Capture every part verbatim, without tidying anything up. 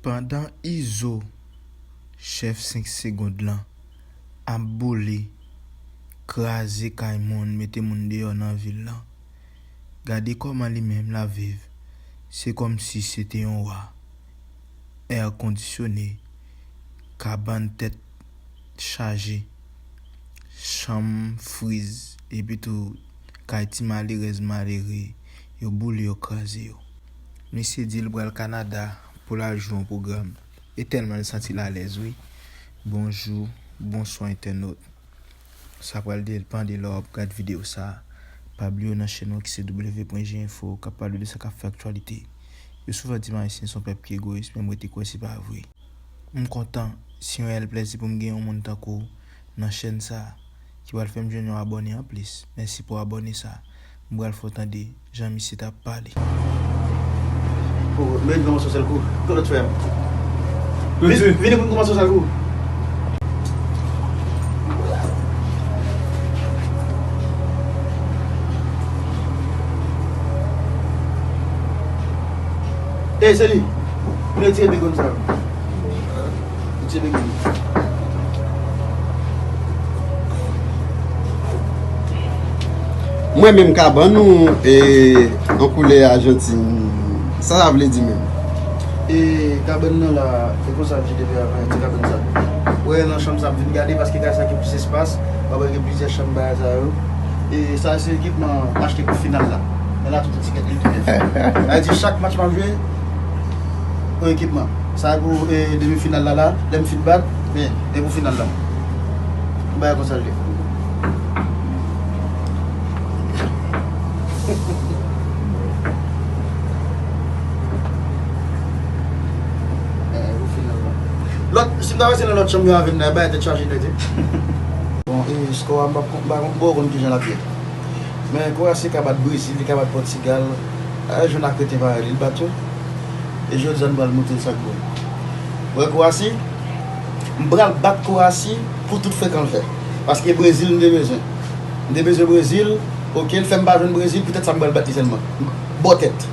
Pandan Izo, chèf senk segond lan, ap boule, kraze kay moun, mete moun deyò nan vil lan, gade kòman li menm l ap viv. Se kòmsi se te yon wa. È kondisyone, kabann tèt chaje, chanm friz, epi tou kay ti malerèz malere, yo boule, yo kraze yo. Misye di l pral Kanada pou l al jwe yon pwogram. E tèlman l santi l alèz, wi. Bonjou, bonswa entènot. Sa pral depann de lè w ap gad videyo sa a. Pa bliye w nan chèn nou ki se W pwen G Info, k ap pale de sa k ap fè aktyalite. Yo souvan di m Ayisyen se yon pèp ki egoyis, men mwen te kwè se pa vre. M kontan, se yon reyèl plèzi pou m gen yon moun tankou w nan chèn sa a, ki pral fè m jwenn yon abòne anplis. Mèsi pou abòne sa a. M pral fè w tande jan misye t ap pale. Oh, men vin yon sèl kou. Kote w fè m? Vin, vin pou n kòmanse yon sèl kou. Ey, Seli, vin retire big one sa yo. Retire big one. Mwen menm kabann ou e an koulè Ajantin, sa sa vle di menm? E kabann nan la, e konsa l ye depi avan, ti kabann sa. Ou wè nan chanm sa ap vin gade paske kay sa gen plis espas, w ap wè gen plizyè chanm bagay sa yo. E sa se ekipman achte pou final la. Men la tout ti kèt li tou nèf. Sa vle di chak match m ap jwe, yon ekipman. Sa e pou e, demi final la la, lè m fin bat, men e pou final la. Yon bagay konsa l ye. Eh, ou fin nan lòt. Lòt, si m ta rete nan lòt chanm yo avè m nan, e bagay tèt chaje nèt wi. Bon, e skò a, m pa konn, m pa konn, m poko konn kijan l ap ye. Men Croatie ka bat Brezil, li ka bat Pòtigal. A, jwenn ak rete parèy, li bat yo. E jodi a, nou pral montre l sa k bon. Wè Croatie, m pral bat Croatie pou tout frekan l fè. Paske Brezil, m te bezwen. M te bezwen Brezil, oke, l fè m pa jwenn Brezil, poutèt sa m pral bat li sèlman. Bò tèt.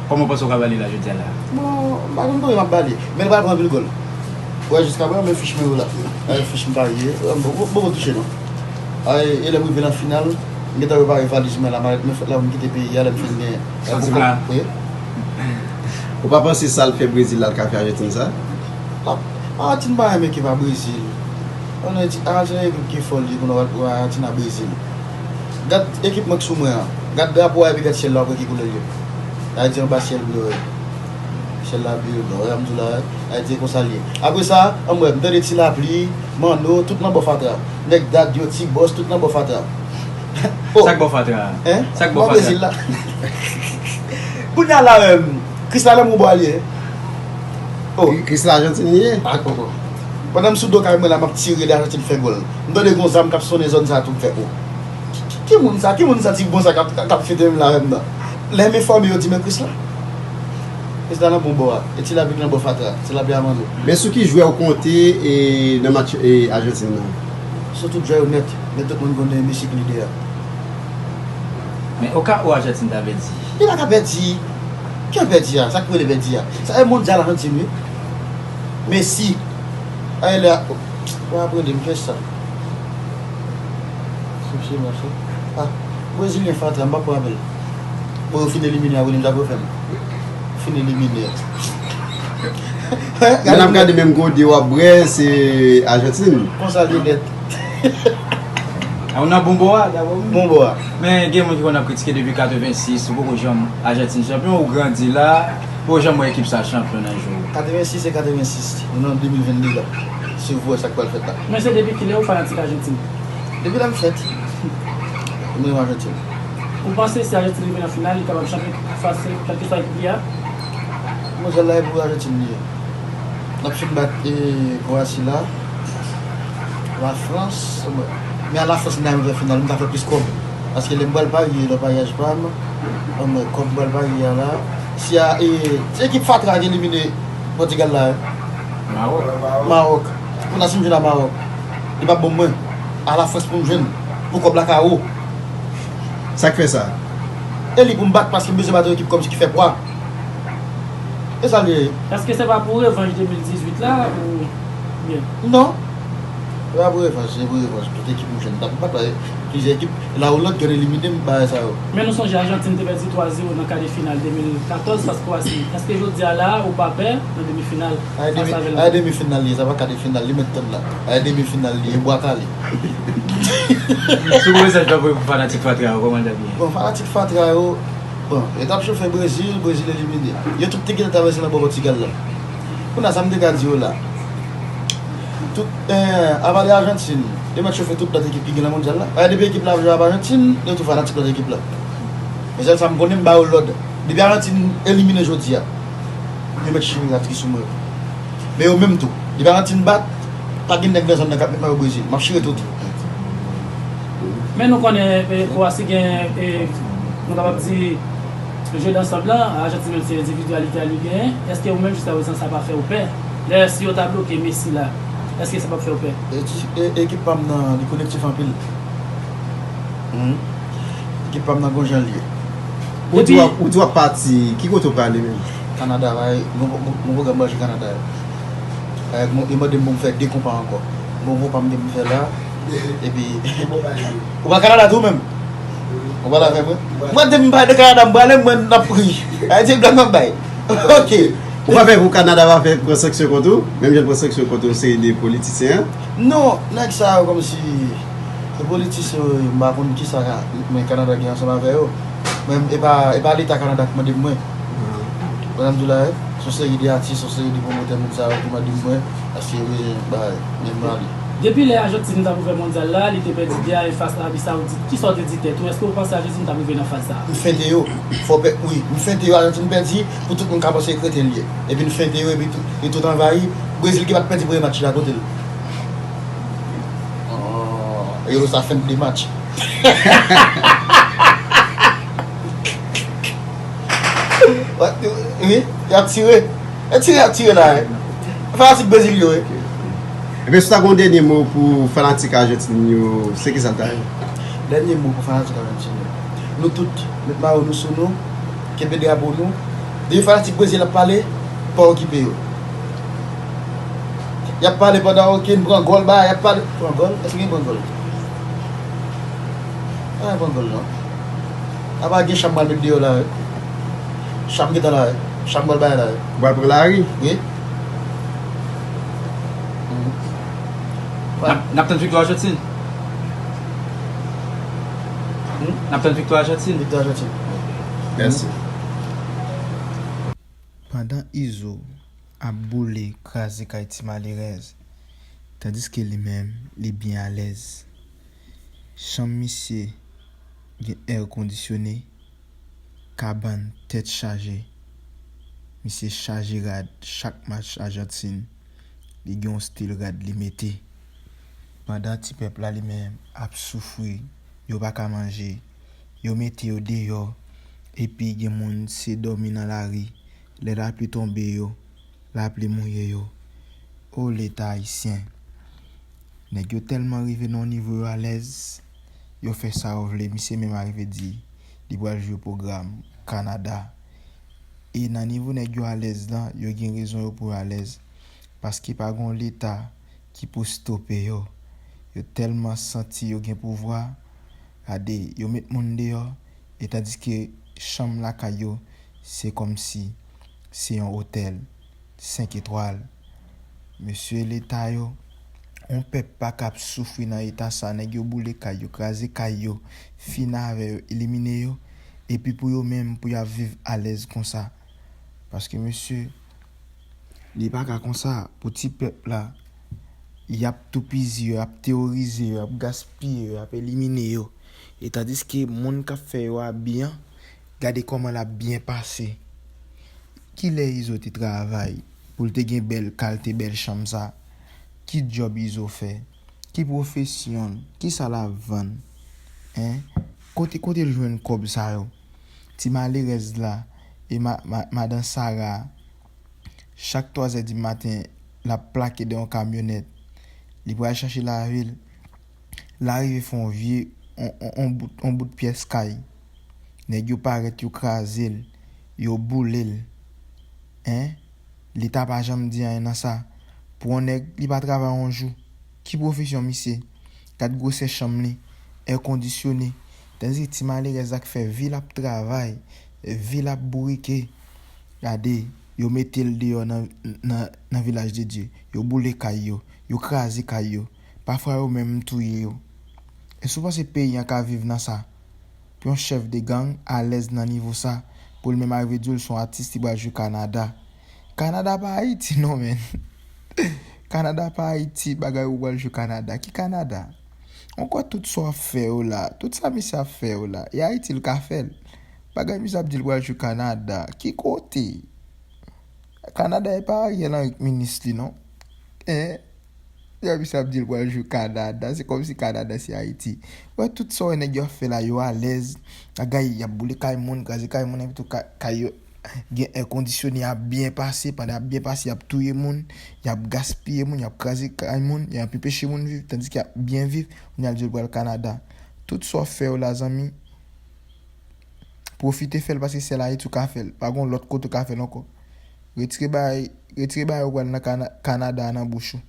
Kòman w panse w ka ba li la jodi a la? Bon, m pa konn konbyen m ap ba li, men l pral pran anpil gòl. Wè, jiskaprezan, men fich mwen yo la. Ay, fich m parye, m poko touche non. Ay, e lè m rive nan final, m gentan prepare valiz mwen la, malèt mwen fèt la pou m kite peyi a, lè m fin gen. Santi m la. Wi. Ou pa panse sa l fè Brezil la, l ka fè Ajantin sa? A, Ajantin pa menm ekip a Brezil. An Ayiti, Ajantin yon ekip ki fò li, kounye a w al pran Ajantin a Brezil. Gad ekip mwen k sou mwen an. Gad drapo a epi gad syèl la, w ap wè ki koulè l ye. Ayiti anba syèl blo. Syèl la blo, blo. Wè, m di w la, Ayiti e konsa l ye. Apre sa, ann wè, m tande Ti Lapli, Manno, tout nan bò fatra. Nèg Dad yo, Ti Bòs, tout nan bò fatra. Oh. Sa k bò fatra a? Hein? Sa k bò fatra? Bò Brezil la. Kounye a la menm, Krisla nan men w bò a l ye. Oh. Krisla Ajantin li ye? Ah, oh, oh. Pandan m sou do kay mwen la, m ap tire lè Ajantin fè gòl. M tande gon zam k ap sonnen zòn sa a tou, m fè, oh. Ki, ki, ki moun sa? Ki moun sa, ti bon sa k ap, k ap fete menm la menm nan? Lè m enfòme yo di men Krisla. Krisla nan bon bò a. E Ti Lapli nan bò fatra. Ti Lapli a Manno. Men sou ki jwè ou konte e, nan match e, Ajantin nan? Sou tout jwè yo nèt. Men tout moun konnen Messi ki lidè a. Men oka ou Ajantin ta pèdi? Li pa ka pèdi. Ki pèdi a? Sa k rele pèdi a? Sa e mondyal Ajantin wi. Messi. Ay lè a, w ap rele m fè sa. Sou se mache. Ah, Brezilyen fatra, m pa pran apèl. Bon, yo fin elimine a, rele m sa pou yo fè m. Fin elimine. Men n ap gade menm gode w ap bwè, se Ajantin. Konsa l ye nèt. A, ou nan bon bò a, dabò. Bon bò a. Men gen moun ki konn ap kritike depi katrevensis, ou poko janm Ajantin chanpyon, ou grandi la, poko janm wè ekip sa chanpyon nan jou. Katrevensis se katrevensis, nou nan de mil vennde la. Si w vwè sa k pral fèt la. Men se depi kilè ou fanatik Ajantin? Depi lè m fèt. M renmen Ajantin. Ou panse si Ajantin rive nan final, li kapab chanpyon fasil, kèlkeswa ekip li a? Mondyal la e pou Ajantin li ye. N ap fin bat, e, Krowasi la. Lafrans, men a Lafrans m ta renmen fè final, m ta fè plis kòb. Paske lè m pral parye, nan paryaj pa m, kòb m pral parye a la. Si a, e, se ekip fatra ki elimine Pòtigal la, e. Mawòk. Mawòk. Kounye a si m jwenn a Mawòk, li p ap bon mwen. A Lafrans pou m jwenn. Pou kòb la ka wo. Sa k fè sa? E li pou m bat paske m bezwen bat yon ekip kòmsi ki fè pwa. E sa l ye? Èske se pa pou revanj de mil dizuit la oubyen? Non. Se pa pou revanj, se pou revanj. Tout ekip m jwenn. M t ap bat avèk plizyè ekip. La Hollande ki elimine m, bagay sa yo. Men nou sonje Ajantin te pèdi twa zewo nan ka de final de mil katòz fas Kwasi. Èske jodi a la ou pa pè nan demi final fas avè l ankò? A demi final li ye, sa pa ka de final, li mèt tann la. A demi final li ye, bwa kale. Sou mesaj w ap voye pou fanatik Fatra yo, kòman l t ap ye? Bon, fanatik Fatra yo, bon, yo t ap chofe Brezil, Brezil elimine. Yo tout te gentan travèse nan bò Pòtigal la. Kounye a, sa m te ka di yo la. Tout, eh, apa de Ajantin, yo mèt chofe tout lòt ekip ki gen nan mondyal la. Paske depi ekip la ap jwe ap Ajantin, yo tou fanatik lòt ekip la. Men sèl sa m konnen, m ba yo lòd. Depi Ajantin elimine jodi a, yo mèt chire atri sou mwen. Men yo menm tou, depi Ajantin bat, pa gen nèg nan zòn nan k ap met mayo Brezil. M ap chire tout. Men nou konnen, eh, Kwasi gen, eh, nou kapab di, jeu d'ensemble la, Ajantin menm se endividyalite a li genyen. Èske ou menm jiska prezan sa pa fè w pè? Dayè, si yo ta bloke Messi la, èske sa p ap fè w pè? Ekip pa m nan, li kolektif anpil. Ekip pa m nan gon jan l ye. Ou di w ap pati, ki kote w prale menm? Kanada, gon pwogram manje Kanada. Yo mande m pou m fè de konpa ankò. Gon konpa m gen pou m fè la. Epi ou pral Kanada tou menm? Ou pral avè mwen? Mwen depi m pale de Kanada, m prale, mwen n ap ri. Ayiti blan m ap bay. Ok. Ou pa pè pou Kanada pa fè pran sanksyon kont ou? Menm jan l pran sanksyon kont yon seri de politisyen an? Non, nèg sa yo kòmsi se politisyen yo ye, m pa konn kisa men Kanada gen ansanm avè yo. Men e pa, e pa Leta Kanada ki mande m mwen. Ou konprann sa m di w la, se yon seri de atis, yon seri de pwomotè, moun sa yo ki mande m mwen, paske yo bezwen bagay, men m prale. Depi lè Ajantin t ap ouvè mondyal la, li te pèdi de a en fas Arabi Sawoudit. Kisa w te di tèt ou? Èske w panse Ajantin t ap rive nan faz sa a? M fente yo. Fò pè, wi, m fente yo, Ajantin pèdi, pou tout moun ka panse e kreten l ye. Epi n fente yo, epi tout, yo tout anvayi. Brezil ki pa t pèdi premye match la, kote l? Oh, yo sa fent de match. Wi, y ap tire. E tire y ap tire la, wi. Fanatik Brezil yo, wi. Ebyen, si w ta gen yon dènye mo pou fanatik Ajantin yo, se kisa l ta ye? Dènye mo pou fanatik Ajantin yo. Nou tout, met mayo nou sou nou, kenbe drapo nou. Depi fanatik Brezil ap pale, pa okipe yo. Y ap pale pandan okenn pran gòl ba, y ap pale. Pran gòl? Èske gen pran gòl? Pa gen pran gòl, non. Apa gen chan m pral met deyò la, wi. Chan m gentan la, wi. Chan m pral bay la, wi. Ou pral pran lari? Wi. N ap tann viktwa Ajantin. N ap tann viktwa Ajantin. Viktwa Ajantin. Mèsi. Pandan Izo ap boule, kraze kay ti malerèz, tandiske li menm, li byen alèz. Chanm misye gen èr kondisyone, kabann tèt chaje. Misye chaje rad chak match Ajantin, li gen yon stil rad li mete. Pandan ti pèp la li menm ap soufri, yo pa ka manje, yo mete yo deyò, epi gen moun se dòmi nan lari, lè lapli tonbe yo, lapli mouye yo. O Leta ayisyen! Nèg yo tèlman rive nan yon nivo yo alèz, yo fè sa yo vle, misye menm arive di li pral jwe pwogram Kanada. E nan nivo nèg yo alèz lan, yo gen rezon yo pou yo alèz, paske pa gen yon Leta ki pou stope yo. Yo tèlman santi yo gen pouvwa, gade, yo met moun deyò, e tandiske chanm lakay yo, se kòmsi se yon otèl senk etwal. Mesye Leta yo, yon pèp pa ka ap soufri nan eta sa, nèg yo boule kay yo, kraze kay yo, fin avè yo, elimine yo, epi pou yo menm, pou y ap viv alèz konsa. Paske mesye, li pa ka konsa pou ti pèp la, y ap toupizi yo, y ap teworize yo, y ap gaspiye yo, y ap elimine yo. E tandiske moun k ap fè yo a byen, gade kòman l ap byen pase. Kilè Izo te travay pou l te gen bèl kalte bèl chanm sa? Ki djòb Izo fè? Ki pwofesyon l? Kisa l ap vann? Hein? Kote, kote l jwenn kòb sa yo? Ti malerèz la e ma, ma, madan Sara a, chak twazè di maten, l ap plake dan yon kamyonèt. Li pral chache lavi l. L arive fè yon vye, yon, yon, yon bout, yon bout pyès kay. Nèg yo parèt, yo kraze l, yo boule l. Hein? Leta pa janm di anyen nan sa. Pou yon nèg, li pa travay yon jou. Ki pwofesyon misye? Gad gwosè chanm li, è kondisyone. Tandis ti malerèz la k fè vi l ap travay, vi l ap bourike. Gade, yo mete l deyò nan, nan, nan vilaj de Dye. Yo boule kay yo, yo kraze kay yo. Pafwa yo menm touye yo. Èske w panse peyi an ka viv nan sa? Pou yon chèf de gang alèz nan nivo sa, pou l menm arive di w l se yon atis, li pral jwe Kanada. Kanada pa Ayiti non, menn. Kanada pa Ayiti, bagay ou pral jwe Kanada. Ki Kanada? Ou kwè tout sa w ap fè yo la, tout sa misye ap fè yo la, e Ayiti l ka fè l. Bagay misye ap di l pral jwe Kanada. Ki kote? Kanada e pa Ariel Henry k minis li non. Eh, misye ap di l pral jwe Kanada. Se kòmsi Kanada se Ayiti. Wè tout sa w wè nèg yo ap fè la, yo alèz. Bagay, y ap boule kay moun, kraze kay moun, epi tou ka- kay yo gen è kondisyone, y ap byen pase. Pandan y ap byen pase, y ap touye moun, y ap gaspiye moun, y ap kraze kay moun, y ap anpeche moun viv, tandis y ap byen viv. Kounye a l di yo pral Kanada. Tout sa w ap fè yo la, zanmi, pwofite fè l paske sèl Ayiti ou ka fè l. Pa gen lòt kote ou ka fè l ankò. Retire bagay, retire bagay ou pral nan Kana- Kanada a nan bouch ou.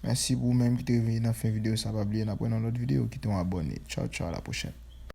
Mèsi pou ou menm ki te rive nan fen videyo sa. Pa bliye n ap wè nan lòt videyo. Kite yon abòne. Tchaw, tchaw, a la pwochèn.